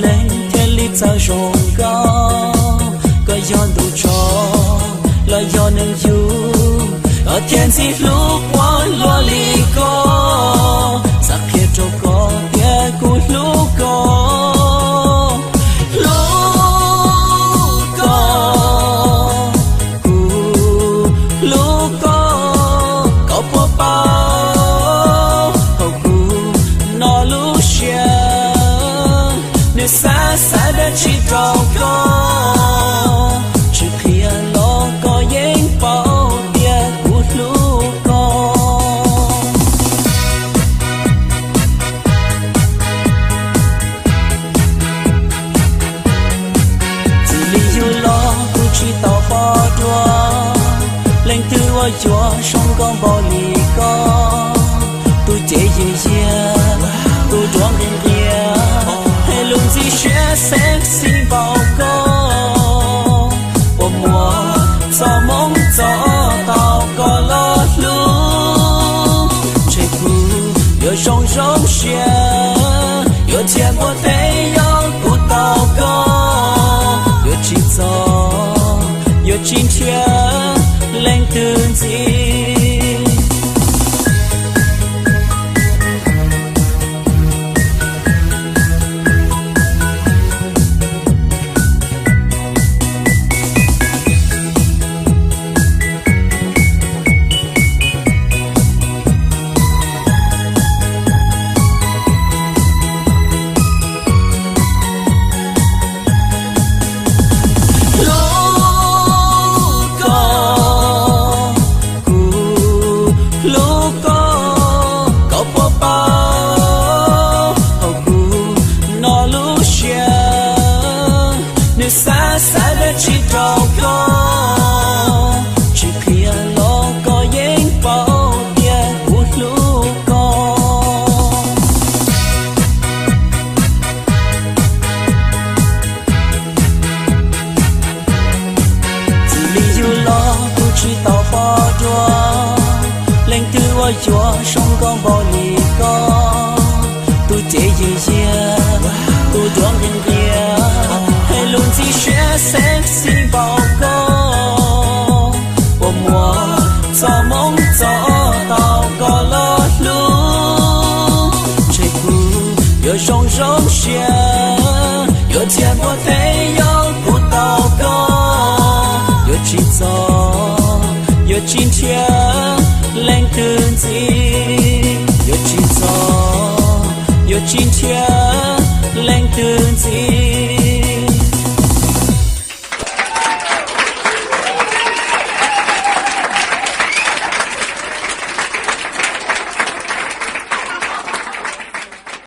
Leej thiaj li txawj zoo nkauj, koj yog ntu tso los yog nws yug, koj thiaj ntxim hlub quaj luag li koj. Xav qhia rau koj tias kuv hlub koj, hlub koj, kuv hlub koj. Koj puas paub hauv kuv no lub siab, nws xav xav dab tsi rau koj? Tsis qhia los koj yeej paub tias kuv hlub koj. Txij li yug los kuv tsis tau pom dua leej twg uas yuav zoo nkauj npaum li koj. Tus cev yws yiag, tus duab nqhis nqias, hais lus ntxim siab sexy npaum koj. Puas muaj txoj hmoov txog tau koj los hlub? Ntshe kuv yuav zoo zoo siab, yuav dhia npuaj teb yog kuv tau koj. Yuav tsis txog, yuav tsis nrhiav leej twg ntxiv. Hlub koj, kuv hlub koj. Koj puas paub hauv kuv no lub siab, nws xav xav dab tsi rau koj? Tsis qhia los koj yeej paub tias kuv hlub koj. Txij li yug los kuv tsis tau pom dua leej twg uas yuav zoo nkauj npaum li koj. Tus cev yws yiag, tus duab nqhis nqias, hais lus ntxim siab sexy npaum koj. Puas muaj txoj hmoov txog tau koj los hlub? Ntshe kuv yuav zoo zoo siab, yuav dhia npuaj teb yog kuv tau koj. Yuav tsis txog, yuav tsis nrhiav leej twg ntxiv. Yuav tsis txog, yuav tsis nrhiav leej twg ntxiv.